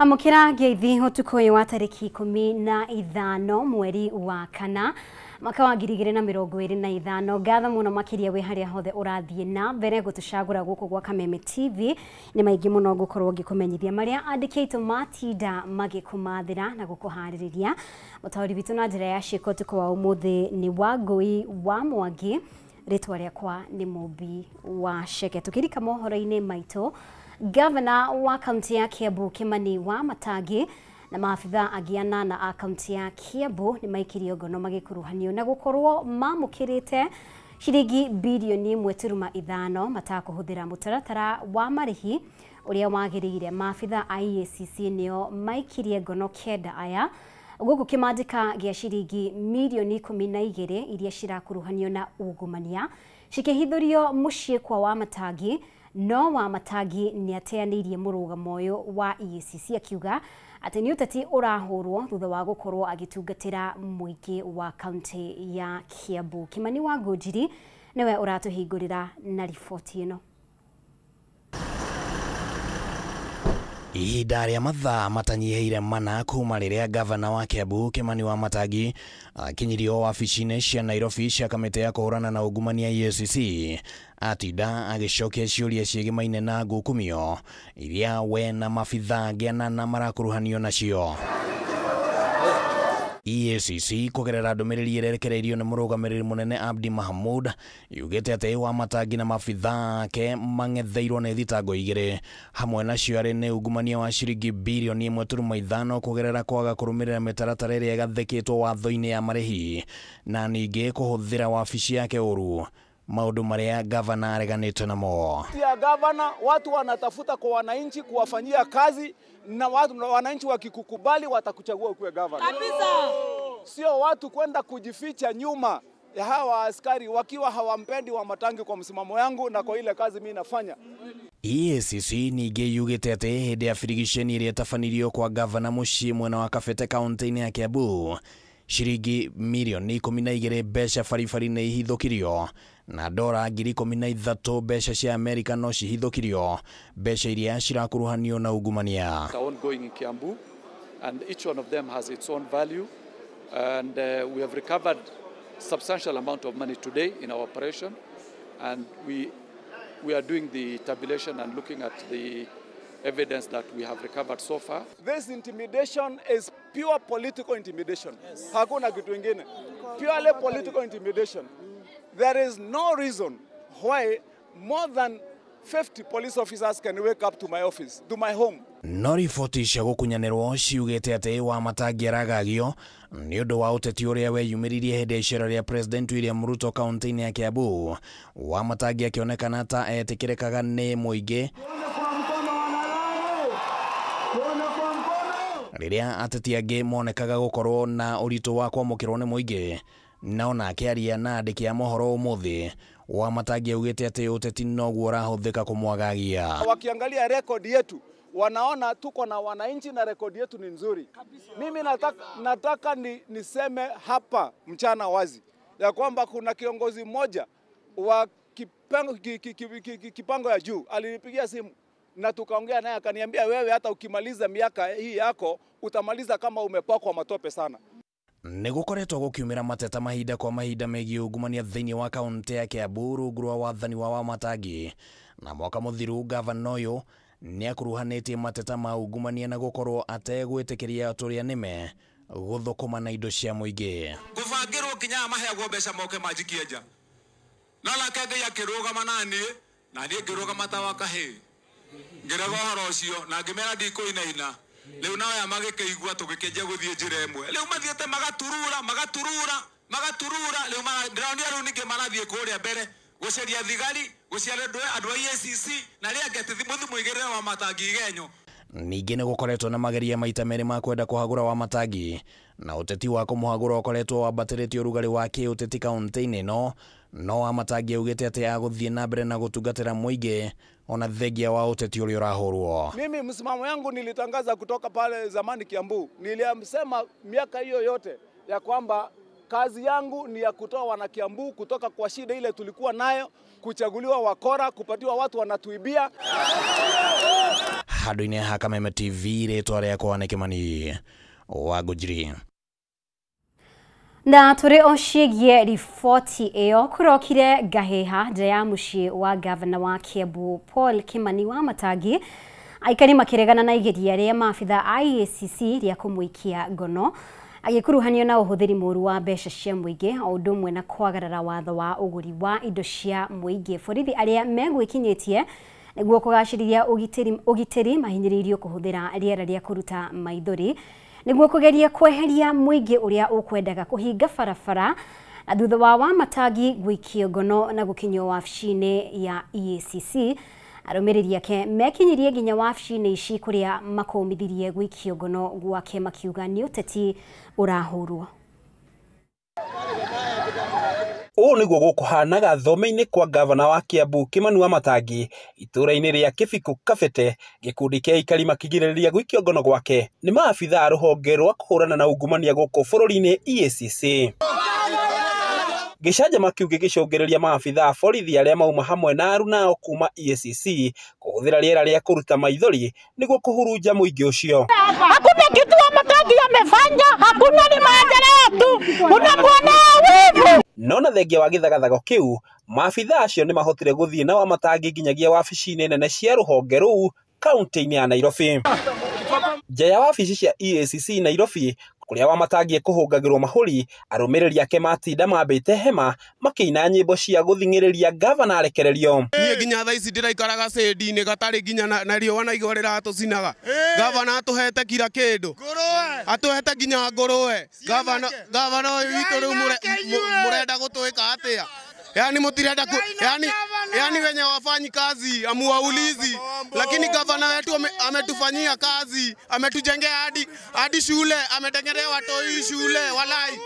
Amũkĩra ngeithi ũtukũ ũyũ wa tarĩki 15 mweri wa kana mwaka wa 2025. Ngatho mũno makĩria wĩ harĩa hothe ũrathiĩ na mbere gũtũcagũra gũkũ gwa Kameme TV. Nĩ maingĩ mũno ngũkorwo ngĩkũmenyithia marĩa andĩki aitũ matinda magĩkũmathĩra na gũkũharĩrĩria. Mũtaũri witũ na njĩra ya ciĩko ũtukũ wa ũmũthĩ nĩ Wangũi wa Mwangi, rĩtwa rĩakwa nĩ Mũmbi wa Cheke. Tũkĩrika mohoro-inĩ maitũ, Gavana wa kaunti ya Kiambu Kimani wa Matangi na maabitha angĩ anana a kaunti ya Kiambu nĩ maikirio ngono magĩkuruhanio na gũkorwo mamũkĩrĩte ciringi bilioni 1.5 matakũhũthĩra mũtaratara wa marĩhi ũrĩa wagĩrĩire. Maabitha a EACC nĩo maikirie ngono 9 aya gũkũ kĩmandĩka gĩa ciringi milioni 12 iria cirakuruhanio na ungumania cikĩhithũrio mũciĩ kwa Wamatangi. No Wamatangi nĩ ateanĩirie mũrũgamo ũyũ wa EACC akiuga atĩ nĩ ũteti ũrahũrwo thutha wa gũkorwo agĩtungatĩra mũingĩ wa kaunti ya Kiambu. Kimani wa Ngũnjiri nĩwe ũratũhingũrĩra na riboti ĩno. Ihinda rĩa mathaa matanyihĩire mana kuma rĩrĩa gavana wa Kiambu Kimani wa Matangi akinyirio wabici-inĩ cia Nairobi cia kamĩtĩ ya kũhũrana na ungumania EACC, atinda agĩcokia ciũria ciĩgĩmaine na ngukumio iria we na mabithaa angĩ anana marakuruhanio nacio. EACC kũgerera ndũmĩrĩri ĩrerekereirio nĩ mũrũgamĩrĩri mũnene Abdi Mahmud yugĩte atĩ Wamatangi na mabithaa ake mang'etheirwo nĩ thitango igĩrĩ, hamwe nacio arĩ nĩ ungumania wa ciringi bilioni 1.5 kũgerera kwaga kũrũmĩrĩra mĩtaratara ĩrĩa ĩgathĩkĩtwo watho-inĩ ya marĩhi na ningĩ kũhũthĩra wabici yake ũru, maũndũ marĩa gavana areganĩte namo. Ya gavana, watu wanatafuta kwa wananchi kuwafanyia kazi, na watu wananchi wakikukubali watakuchagua ukuwe gavana. Kabisa. Sio watu kwenda kujificha nyuma ya hawa askari wakiwa hawampendi Wamatangi kwa msimamo yangu na kwa ile kazi mimi nafanya. EACC ningĩ yugĩte atĩ hĩndĩ ya birigiceni ĩrĩa ĩtabanirio kwa gavana mũciĩ mwena wa Kabete kaunti-inĩ ya Kiambu, ciringi milioni 12 mbeca baribari nĩ ihithũkirio na dora 13,000 mbeca cia Amerika no cihithũkirio, mbeca iria cirakuruhanio na ungumania. Ongoing in Kiambu, and each one of them has its own value, and we have recovered substantial amount of money today in our operation, and we are doing the tabulation and looking at the evidence that we have recovered so far. This intimidation is pure political intimidation. Yes. Hakuna kitu ingine. Purely political intimidation. There is no reason why more than 50 police officers can wake up to my office, to my home. No riboti cia gũkunyanĩrwo ciugĩte atĩ Wamatangi aragagio nĩ ũndũ wa ũteti ũrĩa weyumĩririe hĩndĩ ya icera rĩa President William Ruto kaunti-inĩ ya Kiambu. Wamatangi akĩonekana ta etĩkĩrĩkaga nĩ mũingĩ rĩrĩa ateti angĩ monekaga gũkorwo na ũritũ wa kwamũkĩrwo nĩ mũingĩ. Na ona akĩaria na andĩki a mohoro ũmũthĩ, Wamatangi augĩte atĩ ũteti noguo ũrahũthĩka kũmwagagia. Wakiangalia rekodi yetu wanaona tuko na wananchi na rekodi yetu ni nzuri. Mimi nataka niseme hapa mchana wazi ya kwamba kuna kiongozi mmoja wa kipango ya juu alinipigia simu na tukaongea naye, akaniambia wewe hata ukimaliza miaka hii yako utamaliza kama umepakwa matope sana. Nĩ gũkoretwo gũkiumĩra mateta mahinda kwa mahinda megiĩ ungumania thĩinĩ wa kaunti ya Kiambu rungu rwa wathani wa Wamatangi, na mwaka mũthiru gavana ũyũ nĩ akuruhanĩtie mateta ma ungumania na gũkorwo ategwĩtĩkĩria atũrĩa nĩme gũthũkũma na indo cia mũingĩ. Kũbangĩrwo nginya maheagwo mbeca moke manjikie nja, no nake Ngai akĩrũgama naniĩ, na niĩ ngĩrũgama ta wa kahĩĩ, ngĩrega ũhoro ũcio na ngĩmera ndikũinaina. Rĩu nao aya magĩkĩigua tũgĩkĩanjia gũthiĩ njĩra ĩmwe. Rĩu mathiĩte magaturura magaturura magaturura, rĩu ndĩronio rĩu ningĩ marathiĩ kũrĩa mbere gũcaria thigari, gũcaria andũ a EACC na arĩa angĩ atĩ mũthiĩ mũigĩrĩre Wamatangi igenyo. Ningĩ nĩ gũkoretwo na mageria maita merĩ ma kwenda kũhagũra Wamatangi, na ũteti wa kũmũhagũra ũkoretwo wambatĩrĩtie ũrugarĩ wa kĩũteti kaunti-inĩ ĩno. No Wamatangi augĩte atĩ agũthiĩ na mbere na gũtungatĩra mũingĩ ona thengia wa ũteti ũrĩa ũrahũrwo. Mimi msimamo yangu nilitangaza kutoka pale zamani Kiambu. Nilisema miaka hiyo yote ya kwamba kazi yangu ni ya kutoa wana Kiambu kutoka kwa shida ile tulikuwa nayo, kuchaguliwa wakora, kupatiwa watu wanatuibia. Handũ-inĩ ha Kameme TV, rĩtwa rĩakwa nĩ Kĩmani wa Ngũnjiri. Na tũrĩ o ciĩgiĩ riboti ĩyo, kũrokire ngahĩha nja ya mũciĩ wa gavana wa Kiambu Paul Kimani wa Matangi, aikari makĩregana na igeria rĩa maabitha a EACC rĩa kũmũikia ngono agĩkuruhanio na ũhũthĩri mũũru wa mbeca cia mũingĩ o ũndũ ũmwe na kwagarara watho wa ũgũri wa indo cia mũingĩ. Borithi arĩa megwĩkinyĩtie nĩguo kũgacĩrithia ũgitĩri mahinyĩrĩirio kũhũthĩra rĩera rĩa kũruta maithori nĩguo kũgeria kweheria mũingĩ ũrĩa ũkwendaga kũhinga barabara, na thutha wa Wamatangi gũikio ngono na gũkinyio wabici-inĩ ya EACC, arũmĩrĩri ake mekinyirie nginya wabici-inĩ ici kũrĩa makũmithirie gũikio ngono gwake makiuga nĩ ũteti ũrahũrwo. Ũũ nĩguo gũkũhanaga thome-inĩ kwa gavana wa Kiambu Kimani wa Matangi itũũra-inĩ rĩa Kĩbikũ Kabete, gĩkundi kĩa aikari makĩgirĩrĩria gũikio ngono gwake nĩ maabitha a rũhonge rwa kũhũrana na ungumania gũkũ bũrũri-inĩ EACC. Gĩcanjama kĩu gĩgĩcũngĩrĩria maabitha a borithi arĩa mauma hamwe na arunao kuma EACC kũhũthĩra rĩera rĩa kũruta maithori nĩguo kũhurunja mũingĩ ũcio. Hakuna kitu Wamatangi amefanya, hakuna, ni maendeleo tu, unamwonea wivu. No na thengia wa gĩthagathago kĩu, maabitha acio nĩmahotire gũthiĩ na Wamatangi nginyagia wabici-inĩ nene cia rũhonge rũu kaunti-inĩ ya Nairobi. Nja ya wabici cia EACC Nairobi kũrĩa Wamatangi ekũhũngagĩrwo mahũri, arũmĩrĩri ake matinda mambĩte hema makĩina nyĩmbo cia gũthing'ĩrĩria gavana arekererio. Niĩ nginya thaa ici ndĩraikaraga cĩndi-inĩ gatarĩ nginya na riũa na igwa rĩratũcinaga. Gavana atũhete kira kĩndũ, atũhete nginya ngũrũwe. Gavana ũyũ witũ rĩu mũrenda gũtwĩka atĩa? Yani mutirenda ku, yani wenye wafanyi kazi amuwaulizi, lakini gavana wetu ametufanyia kazi, ametujengea hadi shule, ametengenea watoi shule. Walai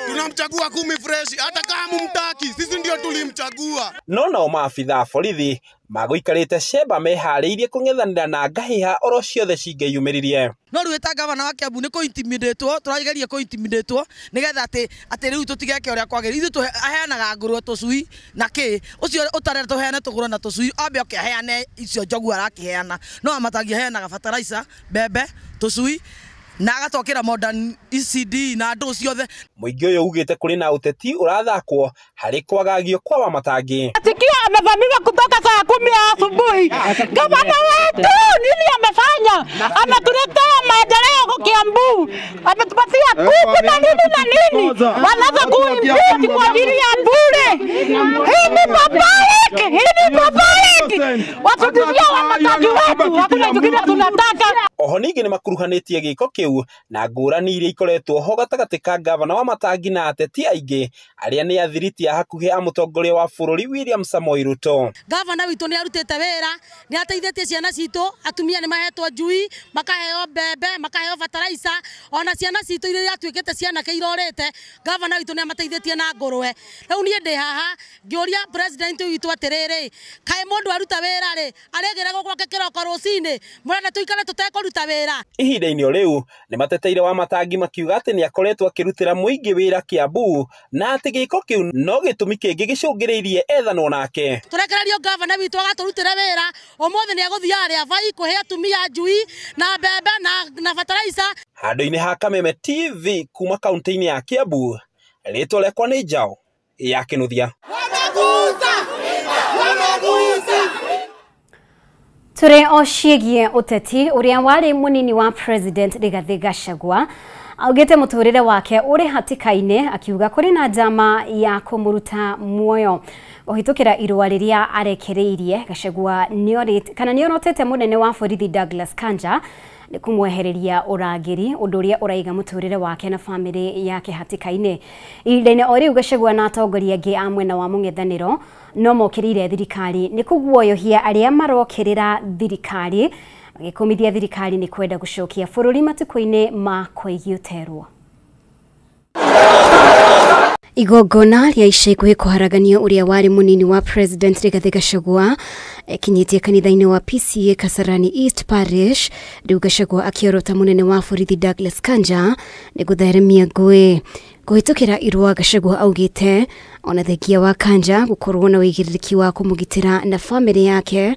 tunamchagua 10 fresh, hata kama mumtaki sisi ndio tulimchagua. No nao maabitha a borithi magũikarĩte cemba meharĩirie kũng'ethanĩra na ngahĩha oro ciothe cingĩyumĩririe. No rĩu ta gavana wa Kiambu nĩ kũ-intimidatwo, tũrageria kũ-intimidatwo nĩgetha atĩ rĩu tũtigeke ũrĩa kwagĩrĩire. Ithuĩ aheanaga ngũrwe tũcui na kĩ, ũcio ũtarenda tũheane tũgũrwe na tũcui ambe oke aheane icio njogu arakĩheana. No Wamatangi aheanaga fertilizer, mbembe, tũcui na agatwakĩra modern ECD na andũ ciothe. Mũingĩ ũyũ ugĩte kũrĩ na ũteti ũrathakwo harĩ kwagagio kwa Wamatangi. Sikia amevamiwa kutoka saa 10 ya asubuhi. Gavana wetu nini amefanya? Ametuletea maendeleo Kiambu, ametupatia kuku na nini na nini, wanaanza kuimpeach kwa ajili ya bure. Hii ni public, hii ni public. Watutishia Wamatangi wetu, hakuna kitu kingine tunataka. Oho ningĩ nĩmakuruhanĩtie gĩko kĩu na ngũrani iria ikoretwo ho gatagatĩ ka gavana wa Matangi na ateti aingĩ arĩa nĩ athiriti a hakuhĩ a mũtongoria wa bũrũri William Samoei Ruto. Gavana witũ nĩ arutĩte wĩra, nĩ ateithĩtie ciana citũ, atumia nĩ mahetwo njui, makaheo mbembe, makaheo fertilizer, ona ciana citũ iria iratuĩkĩte cianake irorĩte, gavana witũ nĩ amateithĩtie na ngũrwe. Rĩu niĩ ndĩ haha ngĩũria president witũ atĩrĩrĩ, kaĩ mũndũ aruta wĩra rĩ, arĩgĩragwo gwake kĩroko rũcinĩ, mũrenda tũikare tũtekũruta wĩra? Ihinda-inĩ o rĩu nĩmateteire Wamatangi makiuga atĩ nĩakoretwo akĩrutĩra mũingĩ wĩra Kiambu na atĩ gĩko kĩu no gĩtũmi kĩngĩ gĩcũngĩrĩirie ethanwo nake. Tũrekererio gavana witũ agatũrutĩra wĩra, ũmũthĩ nĩegũthiaga Rĩabai kũhe atumia njui na mbembe na fertilizer. Handũ-inĩ ha Kameme TV kuma kaunti-inĩ ya Kiambu, rĩtwa rĩakwa nĩ Njaũ ya Kĩnuthia. Tũrĩ o ciĩgiĩ ũteti, ũrĩa warĩ mũnini wa President Rigathĩ Gachagua augĩte mũtũrĩre wake ũrĩ hatĩka-inĩ, akiuga kũrĩ na njama ya kũmũruta muoyo kũhĩtũkĩra irũa rĩrĩa arekereirie. Gachagua nĩorotete mũnene wa borithi Douglas Kanja nĩ kũmwehereria ũrangĩri, ũndũ ũrĩa ũraiga mũtũrĩre wake na bamĩrĩ yake hatĩka-inĩ. Ihinda-inĩ o rĩu Gachagua na atongoria angĩ a mwena wa mũng'ethanĩro no mokĩrĩire thirikari nĩ kũguoyohia arĩa marokĩrĩra thirikari, magĩkũmithia thirikari nĩ kwenda gũcokia bũrũri matukũ-inĩ ma koigi ũterwo. Igongona rĩa ica ikuhĩ kũharaganio ũrĩa warĩ mũnini wa President Rigathĩ Gachagua ekinyĩtie kanitha-inĩ wa PCA Kasarani East Parish. Rĩu Gachagua akĩorota mũnene wa borithi Douglas Kanja nĩ gũtheremia ngũĩ kũhĩtũkĩra irũa. Gachagua augĩte ona thengia wa Kanja gũkorwo na ũigĩrĩrĩki wa kũmũgitĩra na bamĩrĩ yake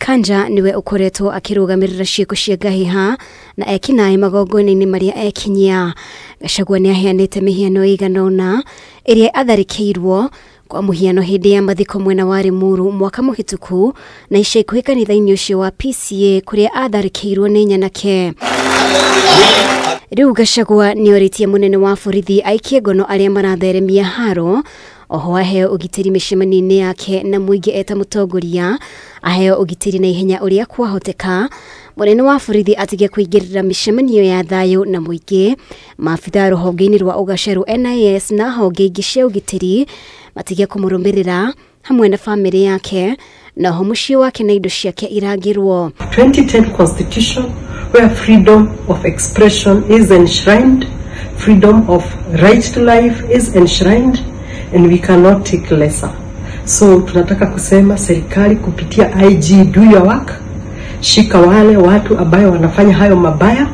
Kanja niwe ukoretwo akirugamirira ciiko cia ngahiha na ekinaĩ magongona-inĩ marĩa ekinyia. Gachagua nĩ aheanĩte mĩhiano ĩigana ũna ĩrĩa atharĩkĩirwo, kwa mũhiano hĩndĩ ya mathiko mwena wa Limuru mwaka mũhĩtũku na ica ikuhĩ kanitha-inĩ ũcio wa PCA kũrĩa atharĩkĩirwo nĩ nyanake. Rĩu Gachagua nĩorĩtie mũnene wa borithi aikie ngono arĩa maratheremia haro, oho aheo ũgitĩri mĩcemanio-inĩ yake na mũingĩ eta mũtongoria, aheo ũgitĩri na ihenya ũrĩa kwahoteka. Mũnene wa borithi atige kũingĩrĩra mĩcemanio ya thayũ na mũingĩ. Maabitha rũhonge-inĩ rwa ũgacerũ NIS na honge ingĩ cia ũgitĩri matige kũmũrũmĩrĩra hamwe na bamĩrĩ yake, na oho mũciĩ wake na indo ciake irangĩrwo. 2010 Constitution where freedom of expression is enshrined, freedom of right to life is enshrined, and we cannot take lesser. So tunataka kusema serikali kupitia IG, do your work, shika wale watu ambayo wanafanya hayo mabaya.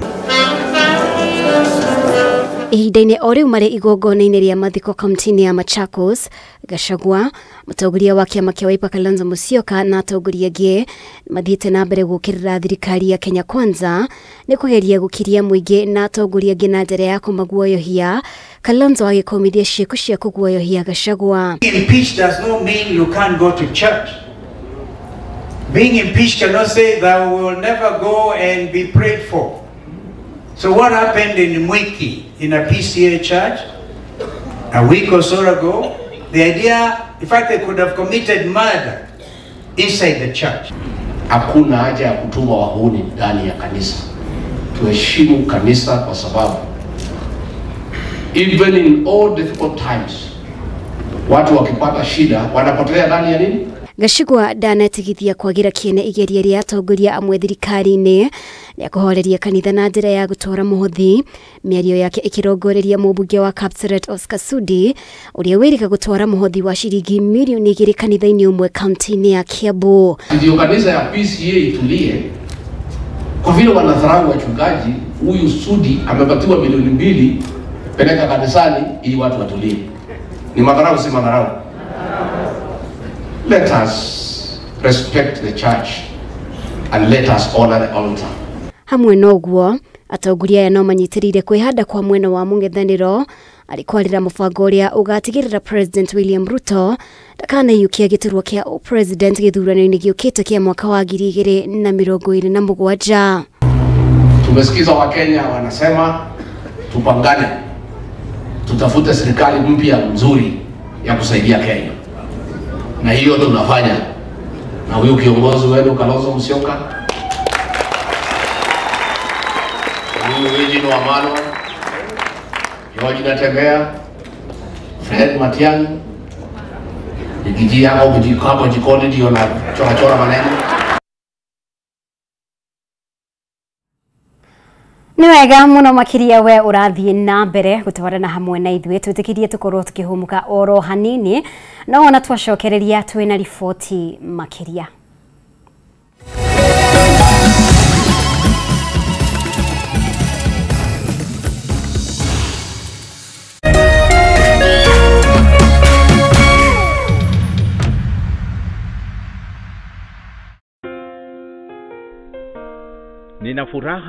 Ihinda-inĩ o rĩu marĩ igongona-inĩ rĩa mathiko kaunti-inĩ ya Machakos, Gachagua, mũtongoria wa kĩama kĩa Wiper Kalonzo Musyoka na atongoria angĩ mathiĩte na mbere gũũkĩrĩra thirikari ya Kenya Kwanza nĩ kũgeria gũkiria mũingĩ na atongoria angĩ na njĩra ya kũmaguoyohia. Kalonzo agĩkũmithia ciĩko cia kũguoyohia Gachagua. Impeached does not mean you can't go to church. Being impeached cannot say that we will never go and be prayed for. So what happened in Mwiki, in a PCA church, a week or so ago, the idea, in fact, they could have committed murder inside the church. Hakuna haja ya kutuma wahuni ndani ya kanisa. Tuheshimu kanisa kwa sababu even in all difficult times, watu wakipata shida wanapotelea ndani ya nini? Gachagua ndanatigithia kwagira kiene igeria rĩa atongoria amwe thirikari-inĩ rĩa kũhoreria kanitha na njĩra ya gũtwara mũhothi. Mĩario yake ĩkĩrongoreria mũmbunge wa Kapseret Oscar Sudi ũrĩa wĩrĩga gũtwara mũhothi wa ciringi mirioni 2 kanitha-inĩ ũmwe kaunti-inĩ ya Kiambu. Ndio kanisa ya PCA itulie, kwa vile wanadharau wachungaji. Huyu Sudi amepatiwa milioni 2 peleka kanisani ili watu watulie. Ni madharau, si madharau? Let us respect the church and let us honor the altar. Hamwe noguo atongoria aya no manyitĩrĩire kwĩhanda kwa mwena wa mũng'ethanĩro arĩ kwarĩra mũbango ũrĩa ũgatigĩrĩra President William Ruto ndakanaiyũkia gĩturwa kĩa ũpresident gĩthurano-inĩ gĩũkĩte kĩa mwaka wa 2027. Tumesikiza Wakenya wanasema tupangane, tutafute serikali mpya nzuri ya kusaidia Kenya, na hiyo tunafanya na huyu kiongozi wenu Kalonzo Musyoka, huyu Eugene Wamalwa, George Natembeya, Fred Matiang'i, nikijia hapo jikoni ndio na chora chora maneno. Nĩ wega mũno makĩria we ũrathiĩ na mbere gũtwarana hamwe na ithuĩ, twĩtĩkĩrie tũkorwo tũkĩhũmũka oro hanini, no ona twacokereria twĩna riboti makĩria. Nina furaha